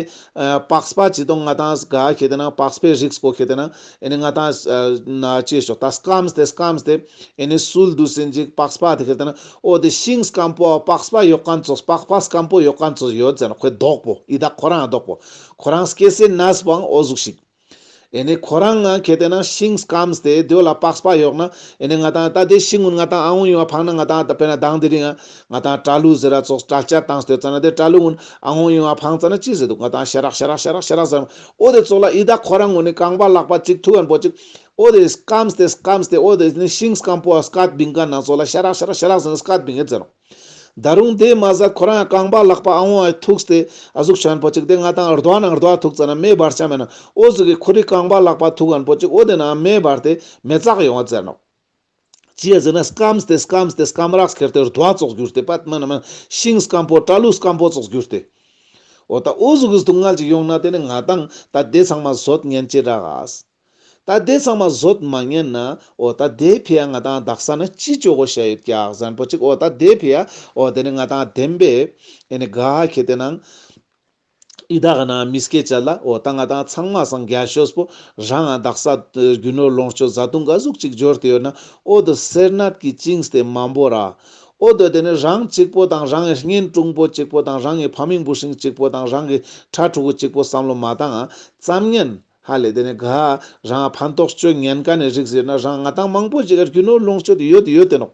པགས་པ་ཅི་དང་ང་ཏང་ག་ཁེ་ཏེ་ན་པགས་པའི་རིགས་པོ་ཁེ་ཏེ་ན་ཨེ་ནི་ང་ཏང་ན་ཅི་ཤོག་ད་སྐམས་ཏེ་སྐམས་ཏེ་ཨེ་ནི་སུལ་དུ་སིན་ཅིག་པགས་པ་དེ་ཁེ་ཏེ་ན་འོ་དེ་ཤིང་སྐམ་པོ་པགས་པ་ཡོག་ཁན་ཙོགས་པགས་པ་སྐམ་པོ་ཡོག་ཁན་ཙོགས་ཡོད་ཟེར་ན་ཁོའི་རྡོག་པོ་ཡི་དྭགས་ཁོ་རང་རྡོག་པོ་ཁོ་རང་སྐྱེ་སའི་ནས་པོའང་འོ་ཟུག་ཞིག། ཨེ་ནི་ཁོ་རང་ང་ཁེ་ཏེ་ན་ཤིང་སྐམས་ཏེ་དེ་ལ་པགས་པ་ཡོག་ན་ཨེ་ནི་ང་ཏང་ད་དེ་ཤིང་ཀུན་ང་ཏང་ཨ་འོང་ཡོང་བ་ཕང་ན་ང་ཏང་ད་དཔེར་ན་དང་དེ་རིང་ང་ང་ཏང་དྲ་ལུ་ཟེར་ར་ཙོགས་དྲ་ལྕག་བཏང་སྟེ་ཙ་ན་དེ་དྲ་ལུ་ཀུན་ཨ་འོང་ཡོང་བ་ཕང་ཙ་ན་ཅི་ཟེར་འདུག་ང་ཏང་ཤ་རག་ཤ་རག་ཤ་རག་ཤ་རག་ཟེར། འོ་དེ་ཙོགས་ལ་ཡི་དྭགས་ཁོ་རང་ངོ་ནི་རྐང་པ་ལག་པ་གཅིག་ཐུག་ཨན་པོ་གཅིག་འོ་དེ་སྐམས་ཏེ་སྐམས་ཏེ་འོ་དེ་ནི་ཤིང་སྐམ་པོ་སྐད་བིང་ཀ་ན་ཙོགས་ལ་ཤ་རག་ཤ་རག་ཤ་རག་ཟེར་ན་སྐད་བིང་ངེ་ཟེར་རོ། ད་རུང་དེ་མ་ཟད་ཁོ་རང་རྐང་པ་ལག་པ་ཨ་འོང་ཨ་ཐུག་སྟེ་ཨ་ཟུག་ཆོན་པོ་ཅིག་དེ་ང་ཏང་རྡོ་ནང་རྡོ་ཐུག་ཙ་ན་མེ་འབར་ཆ་མེད་ན་འོ་ཟུག་གི་ཁོ་རི་རྐང་པ་ལག་པ་ཐུག་ཨན་པོ་ཅིག་འོ་དེ་ན་མེ་འབར་ཏེ་མེ་ཙག་ཡོང་བ་ཟེར་ནོག། ཅི་ཡ་ཟེར་ན་སྐམས་ཏེ་སྐམས་ཏེ་སྐམ་རག་ཁྱེར་ཏེ་རྡོ་ཙོགས་གྱུར་ཏེ་པད་མ་ན་མ་ཤིང་སྐམ་པོ་དྲ་ལུ་སྐམ་པོ་ཙོགས་གྱུར་ཏེ། འོ་ད་འོ་ཟུག་གི་སྡུག་བསྔལ་ཅིག་ཡོང་ན་དེ་ནི་ང་ཏང་ད་དེ་ཚང་མ་བཟོད་ཉན་ཅི་རག་ཨ། ད་དེ་ཚང་མ་བཟོད་མ་ཉན་ན་འོ་ད་དེ་ཕི་ཡ་ང་ཏང་དག་ས་ན་ཅི་ཅོ་གོ་ཤ་ཡོད་ཀྱག་ཟེར་པོ་ཅིག། འོ་ད་དེ་ཕི་ཡ་འོ་དེ་ནི་ང་ཏང་བདེན་པའི་ཨེ་ནི་ག་ཁེ་ཏེ་ན་ཡི་དྭགས་ན་མི་སྐྱེ་ཅ་ལ་འོ་ད་ང་ཏང་ཚང་མ་སང་རྒྱ་ཤོས་པོ་རང་ང་དག་ས་རྒྱུ་ནོར་ལོངས་སྤྱོད་བཟའ་བཏུང་ག་ཟུག་ཅིག་འབྱོར་ཏེ་ཡོད་ན་འོ་དེ་སེར་སྣ་གི་བཅིངས་ཏེ་མང་པོ་ར། འོ་དེ་དེ་ནི་རང་གཅིག་པོ་དང་རང་གི་གཉེན་དྲུང་པོ་གཅིག་པོ་དང་རང་གི་ཕ་མིང་བུ་སྲིང་གཅིག་པོ་དང་རང་གི་ཕྲུ་གུ་གཅིག་པོ་བསམ་བློ་མ་བཏང་ང་ཙམ་ཉན། ཧ་ལེ་དེ་ནི་ག་རང་ཕན་ཐོགས་སྤྱོད་ཉན་མཁན་ནི་རིགས་ཟེར་ན་རང་ང་ཏང་མང་པོ་ཅིག་ག་རྒྱུ་ནོར་ལོངས་སྤྱོད་ཡོད་ཡོད་དེ་ནོག།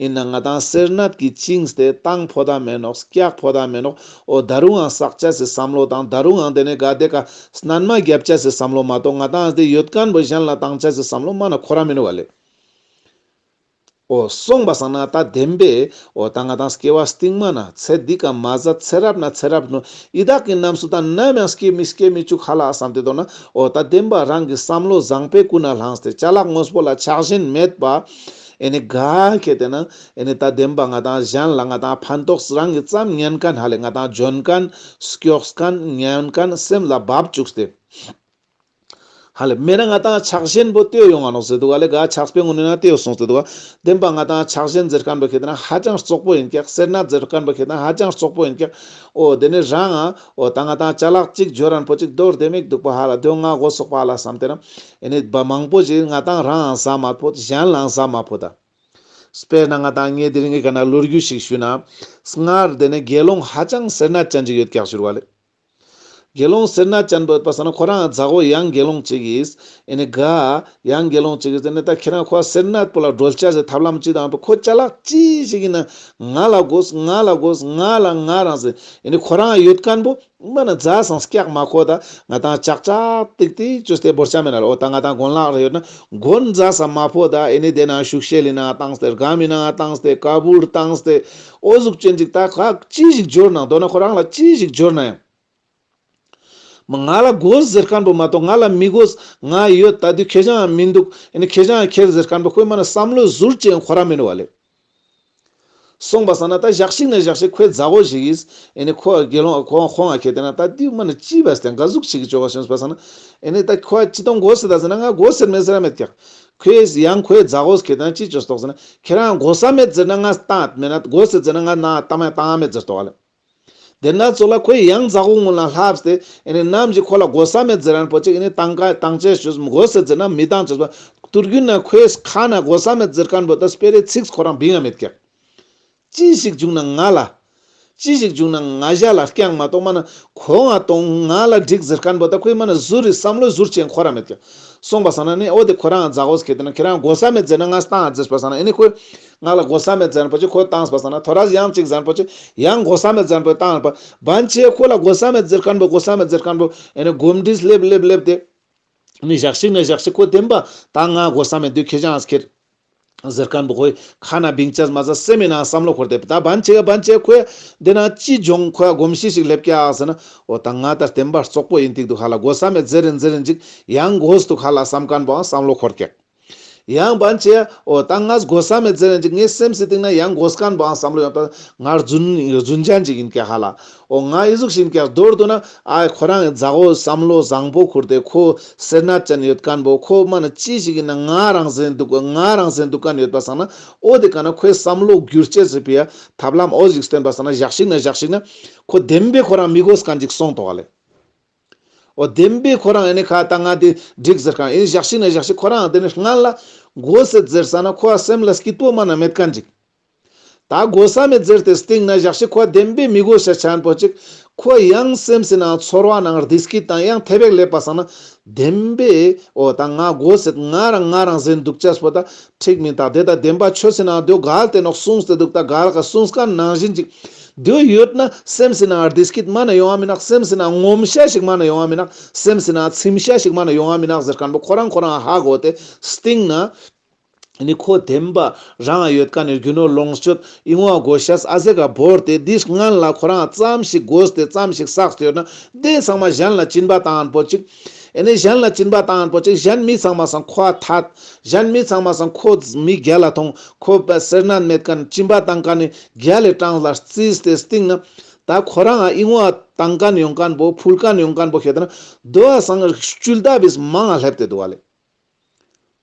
ཡིན་ན་ང་ཏང་སེར་སྣ་གི་བཅིངས་ཏེ་བཏང་ཕོད་ད་མེད་ནོག། སྐྱག་ཕོད་ད་མེད་ནོག། འོ་ད་རུང་ང་བསགས་ཅ་སི་བསམ་བློ་དང་ད་རུང་ང་དེ་ནི་ག་དེ་ཀ་སྣན་མ་རྒྱབ་ཅ་སི་བསམ་བློ་མ་གཏོགས་ང་ཏང་དེ་ཡོད་མཁན་པོ་གཞན་ལ་བཏང་ཅ་སི་བསམ་བློ་མ་ན་ཁོ་ར་མིན་བ་ལེ། འོ་སོང་པ་སང་ན་ད་བདེན་པས་འོ་ད་ང་ཏང་སྐྱེ་བ་སྟིང་མ་ན་ཚེ་འདི་ཀ་མ་ཟད་ཚེ་རབས་ན་ཚེ་རབས་ནོ་ཡི་དྭགས་ཀྱི་རྣམས་སུ་ད་ནམ་ཡང་སྐྱེ་མི་སྐྱེ་མི་བཅུག་ཧ་ལ་བསམ་སྟེ་དོ་ན་འོ་ད་བདེན་པ་རང་གི་བསམ་བློ་བཟང་པོའི་ཀུན་ནས་བསླངས་ཏེ་ཅ་ལག་དངོས་པོ་ལ་ཆགས་ཞེན་མེད་པ་ཨེ་ནི་ག་ཁེ་ཏེ་ན་ཨེ་ནི་ད་བདེན་པ་ང་ཏང་གཞན་ལ་ང་ཏང་ཕན་ཐོགས་རང་གི་ཙམ་ཉན་མཁན་ཧ་ལེ་ང་ཏང་འཇོན་མཁན་སྐྱོགས་མཁན་ཉན་མཁན་སེམས་ལ་བབ་བཅུག་སྟེ། ཧ་ལེ་མེད་ན་ང་ཏང་ཆགས་ཞེན་པོ་ལྟོས་ཡོང་ང་ནོག་ཟེར་འདུག་ག་ལེ། ག་ཆགས་པའི་ངོ་ནས་ན་ལྟོས་སོང་ཟེར་འདུག་ག། བདེན་པ་ང་ཏང་ཆགས་ཞེན་ཟེར་མཁན་པོ་ཁེ་ཏེ་ན་ཧ་ཅང་བཙོག་པོ་ཡིན་ཀྱག། སེར་སྣ་ཟེར་མཁན་པོ་ཁེ་ཏེ་ན་ཧ་ཅང་བཙོག་པོ་ཡིན་ཀྱག། འོ་དེ་ནི་རང་ང་འོ་ད་ང་ཏང་ཅ་ལག་གཅིག་འབྱོར་རན་པོ་གཅིག་རྡོར་དེ་མིག་སྡུག་པོ་ཧ་ལ་དོ་ང་གོ་སོག་པ་ཧ་ལ་བསམ་སྟེ་ན་ཨེ་ནི་བ་མང་པོ་ཞིག་ང་ཏང་རང་ང་ཟ་མ་ཕོད་གཞན་ལའང་ཟ་མ་ཕོད་ད། དཔེར་ན་ང་ཏང་ངས་དེ་རིང་གི་ག་ན་ལོ་རྒྱུས་ཤིག་ཞུས་ན་སྔར་དེ་ནི་དགེ་སློང་ཧ་ཅང་སེར་སྣ་ཅན་ཅིག་ཡོད་ཀྱག་ཞུ་བ་ལེ། དགེ་སློང་སེར་སྣ་ཅན་པོ་ཡོད་པ་སང་ན་ཁོ་རང་མཛའ་བོ་ཡང་དགེ་སློང་གཅིག་གིས་ཨེ་ནི་ག་ཡང་དགེ་སློང་གཅིག་གིས་ཨེ་ནི་ད་ཁྱེད་རང་ཁོ་སེར་སྣ་པོ་ལ་སྒྲོལ་ཅ་ཟེར་ཐབས་ལམ་ཅི་དང་པོ་ཁོ་ཅ་ལག་ཅི་ཞིག་ཡིན་ན་ང་ལ་དགོས་ང་ལ་དགོས་ང་ལ་ང་རང་ཟེར་ཨེ་ནི་ཁོ་རང་ཡོད་མཁན་པོ་མ་ན་རྫ་སང་སྐྱག་མ་ཁོ་ད་ང་ཏང་ཅག་ཅག་ཏིག་ཏིག་བཅོས་ཏེ་བོར་ཆ་མེད་ན་ལ་འོ་ད་ང་ཏང་གོན་ལག་རེ་ཡོད་ན་གོན་རྫ་སང་མ་ཕོད་ད་ཨེ་ནི་དེ་ན་ཤུག་ཤེལ་ཡིན་ན་བཏང་སྟེ་སྒམ་ཡིན་ན་བཏང་སྟེ་ཀ་བུར་བཏང་སྟེ་འོ་ཟུག་ཅན་ཅིག་ད་ཁ་ཅི་ཞིག་འབྱོར་ན་མདོར་ན་ཁོ་རང་ལ་ཅི་ཞིག་འབྱོར་ན་ཡང་། མ་ང་ལ་དགོས་ཟེར་མཁན་པོ་མ་གཏོགས་ང་ལ་མི་དགོས་ང་ཡོད་ད་དུས་ཁྱེད་ཅག་མི་འདུག་ཨེ་ནི་ཁྱེད་ཅག་ཁྱེར་ཟེར་མཁན་པོ་ཁོས་མ་ན་བསམ་བློ་ཟུར་ཅན་ཁོ་ར་མིན་བ་ལེ། སོང་པ་སང་ན་ད་ཞག་ཞིག་ན་ཞག་ཞིག་ཁོའི་མཛའ་བོ་ཞིག་གིས་ཨེ་ནི་ཁོ་དགེ་སློང་ཁོ་ཁོང་ང་ཁྱེར་ཏེ་ན་ད་དུས་མ་ན་ཅི་བས་ཏེ་ག་ཟུག་ཅིག་གི་ཅོ་ག་ཤེས་པ་སང་ན་ཨེ་ནི་ད་ཁོ་ཅི་གཏོང་དགོས་ཟེར་ད་ཟེར་ན་ང་དགོས་ཟེར་མེད་ཟེར་ར་མེད་ཀྱག། ཁོས་ཡང་ཁོའི་མཛའ་བོས་ཁྱེར་ཏེ་ན་ཅི་ཅོས་ཏོག་ཟེར་ན་ཁྱེད་རང་དགོས་ས་མེད་ཟེར་ན་ང་བཏང་མེད་ན་དགོས་ཟེར་ཟེར་ན་ང་ན་བཏང་མེད་བཏང་མེད་ཟེར་ཏོག་ལེ། དེ་ན་ཚོ་ལ་ཁོའི་ཡང་མཛའ་བོ་ངུ་ལ་ལྷབས་ཏེ་ཨེ་ནི་ནམ་ཞིག་ཁོ་ལ་དགོས་ས་མེད་ཟེར་རན་པོ་ཅིག་ཨེ་ནི་བཏང་ཀ་བཏང་ཅེས་ཅོས་དགོས་ཟེར་ཟེར་ན་མི་བཏང་ཅོས་པ་དུར་རྒྱུན་ན་ཁོའི་ཁ་ན་དགོས་ས་མེད་ཟེར་མཁན་པོ་ད་སྤེ་རའི་ཚིག་ཁོ་རང་བིང་ང་མེད་ཀྱག། ཅི་ཞིག་བྱུང་ན་ང་ལ། ཅི་ཞིག་བྱུང་ན་ང་ཞ་ལ་རྐྱང་མ་གཏོགས་མ་ན་ཁོ་ང་གཏོང་ང་ལ་འགྲིག་ཟེར་མཁན་པོ་ད་ཁོའི་མ་ན་ཟུར་རི་བསམ་བློ་ཟུར་ཅན་ཁོ་རང་མེད་ཀྱག། སོང་པ་སང་ན་ནི་འོ་དེ་ཁོ་རང་མཛའ་བོས་ཁེ་ཏེ་ན་ཁྱེད་རང་དགོས་ས་མེད་ཟེར་ན་ང་བཏང་ཟེར་པ་སང་ན་ཨེ་ནི་ཁོས་ང་ལ་དགོས་ས་མེད་ཟེར་ན་པོ་ཅིག་ཁོས་བཏང་པ་སང་ན་ཐོ་རས་ཡང་ཅིག་ཟེར་ན་པོ་ཅིག་ཡང་དགོས་ས་མེད་ཟེར་ན་པོ་བཏང་པ་བན་ཆེ་ཁོ་ལ་དགོས་ས་མེད་ཟེར་མཁན་པོ་དགོས་ས་མེད་ཟེར་མཁན་པོ་ཨེ་ནི་གོམས་འདྲིས་སླེབས་སླེབས་སླེབས་ཏེ། ནི་ཞག་ཞིག་ན་ཞག་ཞིག་ཁོ་བདེན་པ་ད་ང་དགོས་ས་མེད་དུས་ཁྱེད་ཅག་ཁྱེར་ཟེར་མཁན་པོ་ཁོའི་ཁ་ན་བིང་ཆས་མ་ཟ་སེམས་མི་ནང་བསམ་བློ་འཁོར་ཏེ་ད་བན་ཆེ་ག་བན་ཆེ་ཁོས་འདི་ན་ཅི་སྦྱོང་ཁོ་ཡ་གོམས་གཤིས་ཤིག་སླེབས་ཀྱག་ཟེར་ན་འོ་ད་ང་ད་བདེན་པ་རྩོག་པོ་ཡིན་ཏིག་འདུག་ཧ་ལ་དགོས་ས་མེད་ཟེར་རིན་ཟེར་རིན་ཅིག་ཡང་དགོས་འདུག་ཧ་ལ་བསམ་མཁན་པོའང་བསམ་བློ་འཁོར་ཀྱག། ཡང་བན་ཆེ་འོ་ད་ང་དགོས་ས་མེད་ཟེར་རིན་ཅིག་ངའི་སེམས་སི་སྟེང་ན་ཡང་དགོས་མཁན་པོའང་བསམ་བློ་ཡོང་ད་ང་རྫུན་རྫུན་ཅན་ཅིག་ཡིན་ཀྱག་ཧ་ལ། འོ་ང་ཨི་ཟུག་ཤིན་ཀྱག་མདོར་བསྡུ་ན་ཨ་ཁོ་རང་མཛའ་བོ་བསམ་བློ་བཟང་པོ་ཁུར་ཏེ་ཁོ་སེར་སྣ་ཅན་ཡོད་མཁན་པོ་ཁོ་མ་ན་ཅི་ཞིག་ཡིན་ན་ང་རང་བཟན་འདུག་ང་རང་བཟན་འདུག་མཁན་ཡོད་པ་སང་ན་འོ་དེ་ག་ན་ཁོའི་བསམ་བློ་བསྒྱུར་བྱེད་ཟེར་བའི་ཐབས་ལམ་འོ་ཞིག་སྟོན་པ་སང་ན་ཞག་ཞིག་ན་ཞག་ཞིག་ན་ཁོ་བདེན་པའི་ཁོ་རང་མི་དགོས་མཁན་ཅིག་སོང་ཐོག་ལེ། འོ་བདེན་པའི་ཁོ་རང་ཨེ་ནི་ཁ་ད་ང་དེ་འགྲིག་ཟེར་མཁན་ཨེ་ནི་ཞག་ཞིག་ན་ཞག་ཞིག་ཁོ་རང་དེ་ནི་སྔན་ལ་དགོས་སེད་ཟེར་ས་ན་ཁོ་སེམས་ལ་སྐྱིད་པོ་མ་ན་མེད་མཁན་ཅིག། ད་དགོས་ས་མེད་ཟེར་ཏེ་སྟིང་ན་ཞག་ཞིག་ཁོ་བདེན་པའི་མི་དགོས་ཤ་ཆེན་པོ་ཅིག་ཁོ་ཡང་སེམས་སི་ནང་ཚོར་བ་ནང་བདེ་སྐྱིད་དང་ཡང་ཐེ་བེག་སླེབས་པ་སང་ན་བདེན་པའི་འོ་ད་ང་དགོས་སེད་ང་རང་ང་རང་བཟན་འདུག་ཅེས་པོ་ད་འགྲིག་མིན་ད་དེ་ད་བདེན་པ་ཆོས་སི་ནང་དེ་གལ་ཏེ་ནོག་གསུངས་ཏེ་འདུག་ད་གལ་ག་གསུངས་མཁན་ནང་བཞིན་ཅིག་དེ་ཡོད་ན་སེམས་སི་ནང་བདེ་སྐྱིད་མ་ན་ཡོང་བ་མི་ནག། སེམས་སི་ནང་ངོམས་ཤ་ཞིག་མ་ན་ཡོང་བ་མི་ནག། སེམས་སི་ནང་ཚིམ་ཤ་ཞིག་མ་ན་ཡོང་བ་མི་ནག་ཟེར་མཁན་པོ་ཁོ་རང་ཁོ་རང་ཧ་གོ་སྟེ་སྟིང་ན་ནི་ཁོ་བདེན་པ་རང་ཡོད་མཁན་ནི་རྒྱུ་ནོར་ལོངས་སྤྱོད་ཨིན་བ་དགོས་ཤ་ཨ་ཟེ་ག་བོར་ཏེ་འདི་སྔན་ལ་ཁོ་རང་ཙམ་ཞིག་དགོས་ཏེ་ཙམ་ཞིག་བསགས་ཏེ་ཡོད་ན་དེ་ཚང་མ་གཞན་ལ་སྦྱིན་པ་བཏང་པོ་ཅིག། ཨེ་ནི་གཞན་ལ་སྦྱིན་པ་བཏང་པོ་ཅིག་གཞན་མི་ཚང་མ་སང་ཁོ་ཐད། གཞན་མི་ཚང་མ་སང་ཁོ་མི་རྒྱལ་ལ་མཐོང་། ཁོ་སེར་སྣ་མེད་མཁན་སྦྱིན་པ་བཏང་མཁན་ནི་རྒྱལ་ལ་གྲངས་ལ་རྩིས་ཏེ་སྟིང་ན་ད་ཁོ་རང་ཨིན་བ་བཏང་མཁན་ཡོང་མཁན་པོ་ཕུལ་མཁན་ཡོང་མཁན་པོ་ཁེ་ཏེ་ན་དོ་བ་སང་སྤྱོད་ལྡབ་བིས་མང་ང་སླེབས་ཏེ་འདུག་བ་ལེ།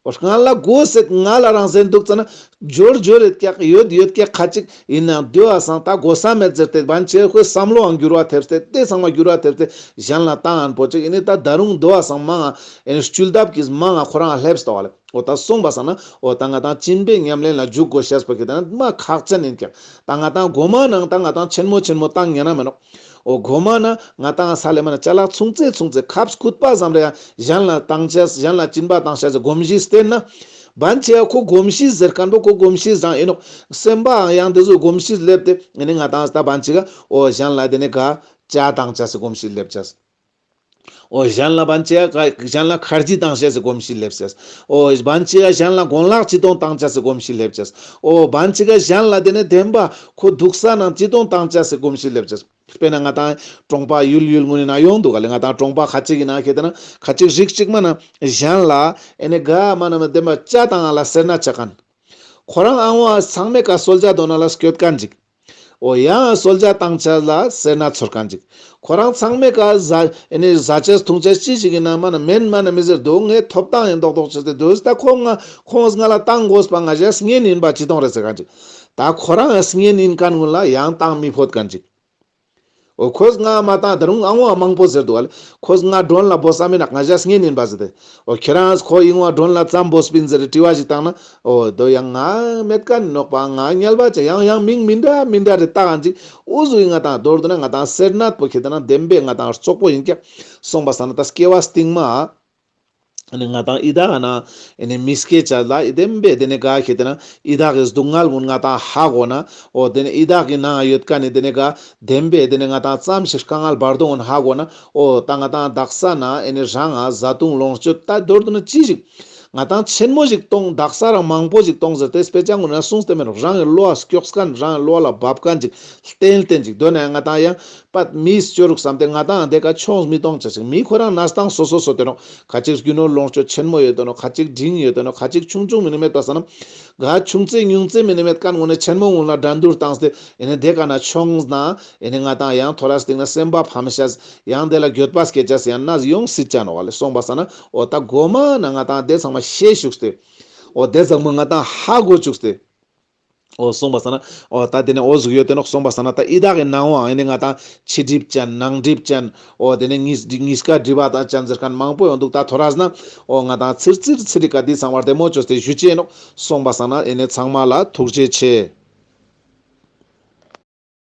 འོ་སྔ་ལ་དགོས་སེད་ང་ལ་རང་བཟན་འདུག་ཙ་ན་འབྱོར་འབྱོར་ཡོད་ཀྱག་ཡོད་ཡོད་ཀྱག་ཁ་ཅིག་ཡིན་ན་དེ་བ་སང་ད་དགོས་ས་མེད་ཟེར་ཏེ་བན་ཆེ་ཁོའི་བསམ་བློའང་འགྱུར་བ་ཐེབས་ཏེ་དེ་ཚང་མ་འགྱུར་བ་ཐེབས་ཏེ་གཞན་ལ་བཏང་ཨན་པོ་ཅིག་ཡིན་ནི་ད་ད་རུང་དེ་བ་སང་མང་ང་ཨེ་ནི་སྤྱོད་ལྡབ་ཀྱིས་མང་ང་ཁོ་རང་སླེབས་སྟོ་བ་ལེ། འོ་ད་སོང་པ་སང་ན་འོ་ད་ང་ཏང་སྦྱིན་པའི་ཉམས་ལེན་ལ་འཇུག་དགོས་ཤེས་པོ་ཁེ་ཏེ་ན་མ་ཁག་ཅན་ཡིན་ཀྱག། ད་ང་ཏང་གོ་མ་ནང་ད་ང་ཏང་ཆེན་མོ་ཆེན་མོ་བཏང་ཉན་ན་མེ་ནོག། འོ་གོ་མ་ན་ང་ཏང་ས་ལེ་མ་ན་ཅ་ལག་ཆུང་ཙེ་ཆུང་ཙེ་ཁབ་སྐུད་པ་ཙམ་རེ་ཡང་གཞན་ལ་བཏང་ཆས་གཞན་ལ་སྦྱིན་པ་བཏང་ཆས་སི་གོམས་གཤིས་བསྟེན་ན། བན་ཆེ་ཁོ་གོམས་གཤིས་ཟེར་མཁན་པོ་ཁོ་གོམས་གཤིས་རང་ཡིན་ནོག། སེམས་པའང་ཡང་དེ་ཚོ་གོམས་གཤིས་སླེབས་ཏེ་ཨེ་ནི་ང་ཏང་ད་བན་ཆེ་ག་འོ་གཞན་ལ་དེ་ནི་ག་ཅ་བཏང་ཆས་སི་གོམས་གཤིས་སླེབས་ཆས། འོ་གཞན་ལ་བན་ཆེ་ག་གཞན་ལ་ཁར་ཇི་བཏང་ཆས་སི་གོམས་གཤིས་སླེབས་ཆས། འོ་བན་ཆེ་ག་གཞན་ལ་གོན་ལག་ཅི་ཏོང་བཏང་ཆས་སི་གོམས་གཤིས་སླེབས་ཆས། འོ་བན་ཆེ་ག་གཞན་ལ་དེ་ནི་བདེན་པ་ཁོ་འདུག་ས་ནང་ཅི་ཏོང་བཏང་ཆས་སི་གོམས་གཤིས་སླེབས་ཆས། དཔེར་ན་ང་ཏང་གྲོང་པ་ཡུལ་ཡུལ་ངུ་ནི་ན་ཡོང་འདུག་ག་ལེ། ང་ཏང་གྲོང་པ་ཁ་ཅིག་གི་ནང་ཁེ་ཏེ་ན་ཁ་ཅིག་རིགས་ཅིག་མ་ན་གཞན་ལ་ཨེ་ནི་ག་མ་ན་མ་བདེན་པ་ཅ་བཏང་ང་ལ་སེར་སྣ་ཆ་མཁན། ཁོ་རང་ཨང་བ་ཚང་མའི་ཀ་གསོལ་ཇ་དོན་ན་ལ་སྐྱོད་མཁན་ཅིག། འོ་ཡང་གསོལ་ཇ་བཏང་ཆ་ལ་སེར་སྣ་ཚོར་མཁན་ཅིག། ཁོ་རང་ཚང་མའི་ཀ་ཟ་ཨེ་ནི་ཟ་ཆས་འཐུང་ཆས་ཅི་ཞིག་ཡིན་ན་མ་ན་མེན་མ་ན་མི་ཟེར་འདུག། ངས་ཐོབ་ཐང་ཡིན་མདོག་མདོག་བྱས་ཏེ་འདུག། ད་ཁོང་ང་ཁོང་ང་ལ་བཏང་དགོས་པ་ང་ཞ་གཉེན་ཡིན་པ་ཅི་ཏོང་རེད་ཟེར་མཁན་ཅིག། ད་ཁོ་རང་གཉེན་ཡིན་མཁན་ཀུན་ལ་ཡང་བཏང་མི་ཕོད་མཁན་ཅིག། འོ་ཁོས་ང་མ་བཏང་ད་རུང་ཨང་བ་མང་པོ་ཟེར་འདུག་ག་ལེ། ཁོས་ང་མགྲོན་ལ་འབོད་ས་མེད་ན་ང་ཞ་གཉེན་ཡིན་པ་ཟེར་ཏེ། འོ་ཁྱེད་རང་ཁོ་ཨིན་བ་མགྲོན་ལ་ཙམ་འབོད་སྤིན་ཟེར་ཏེ་དྲི་བ་ཞིག་བཏང་ན། འོ་དོ་ཡང་ང་མེད་མཁན་ནོག་པ་ང་ཉལ་བ་ཅ་ཡང་ཡང་མིང་མི་འདྲ་མི་འདྲ་རེ་བཏགས་ཨན་ཅིག། འུ་ཟུ་ཡིན་ང་ཏང་མདོར་བསྡུ་ན་ང་ཏང་སེར་སྣ་པོ་ཁེ་ཏེ་ན་བདེན་པའི་ང་ཏང་རྩོག་པོ་ཡིན་ཀྱག། སོང་པ་སང་ན་ད་སྐྱེ་བ་སྟིང་མ། ཨ་ནི་ང་ཏང་ཡི་དྭགས་ན་ཨ་ནི་མི་སྐྱེ་ཆ་ལ་ཨི་བདེན་པའི་དེ་ནི་ག་ཁེ་ཏེ་ན་ཡི་དྭགས་ཀྱི་སྡུག་བསྔལ་ཀུན་ང་ཏང་ཧ་གོ་ན། འོ་དེ་ནི་ཡི་དྭགས་ཀྱི་ནང་ཡོད་མཁན་ནི་དེ་ནི་ག་བདེན་པའི་དེ་ནི་ང་ཏང་ཙམ་ཞིག་དཀའ་ངལ་བར་དོ་ཀུན་ཧ་གོ་ན། འོ་ད་ང་ཏང་དག་ས་ན་ཨ་ནི་རང་ང་བཟའ་བཏུང་ལོངས་སྤྱོད་ད་མདོར་བསྡུ་ན་ཅི་ཞིག་ང་ཏང་ཆེན་མོ་ཞིག་གཏོང་དག་ས་རང་མང་པོ་ཞིག་གཏོང་ཟེར་ཏེ་དཔེ་ཆ་ཀུན་ན་གསུངས་ཏེ་མེད་ནོག། རང་གི་བློ་ལ་སྐྱོགས་མཁན་རང་གི་བློ་ལ་བབ་མཁན་ཅིག་ལྟན་ལྟན་ཅིག་དོན་ན་ང་ཏང་ཡང་། པད་མིས་སྐྱོ་རུག་བསམ་སྟེ་ང་ཏང་དེ་ཀ་ཆོངས་མི་གཏོང་ཆ་ཞིག་མི་ཁོ་རང་གནས་སྟངས་སོ་སོ་སོ་དེ་ནོག། ཁ་ཅིག་རྒྱུ་ནོར་ལོངས་སྤྱོད་ཆེན་མོ་ཡོད་དེ་ནོག། ཁ་ཅིག་འབྲིང་ཡོད་དེ་ནོག། ཁ་ཅིག་ཆུང་ཆུང་མི་ནི་མེད་པ་སང་ན། ག་ཆུང་ཙེ་ཉུང་ཙེ་མི་ནི་མེད་མཁན་ཀུན་ནི་ཆེན་མོ་ཀུན་ལ་འགྲན་བསྡུར་བཏང་སྟེ་ཨེ་ནི་དེ་ཀ་ན་ཆོངས་ན་ཨེ་ནི་ང་ཏང་ཡང་ཐོ་རས་སྟིང་ན་སེམས་པ་ཕམ་ཤེས་ཡང་དེ་ལ་འགྱོད་པ་སྐྱེ་ཆེས་ཡང་ན་ཡོང་སྲིད་ཆ་ནོག་ལེ། སོང་པ་སང་ན་འོ་ད་གོ་མ་ན་ང་ཏང་དེ་ཚང་མ་ཤེས་བཅུག་སྟེ་འོ་དེ་ཚང་མ་ང་ཏང་ཧ་གོ་བཅུག་སྟེ། འོ་སོང་པ་སང་ན། འོ་ད་དེ་ནི་འོ་ཟུག་ཡོད་དེ་ནོག། སོང་པ་སང་ན་ད་ཡི་དྭགས་ཀྱི་ནང་བའང་ཨེ་ནི་ང་ཏང་ཕྱི་སྒྲིབ་ཅན་ནང་སྒྲིབ་ཅན། འོ་དེ་ནི་གཉིས་གཉིས་ཀ་སྒྲིབ་པ་དང་ཅན་ཟེར་མཁན་མང་པོ་ཡོང་འདུག། ད་ཐོ་རས་ན་འོ་ང་ཏང་ཚིར་ཚིར་ཚིར་རི་ཀ་དེ་ཚང་མ་བདེ་མོ་བཅོས་ཏེ་ཞུ་ཅེས་ནོག། སོང་པ་སང་ན་ཨེ་ནི་ཚང་མ་ལ་ཐུགས་རྗེ་ཆེ།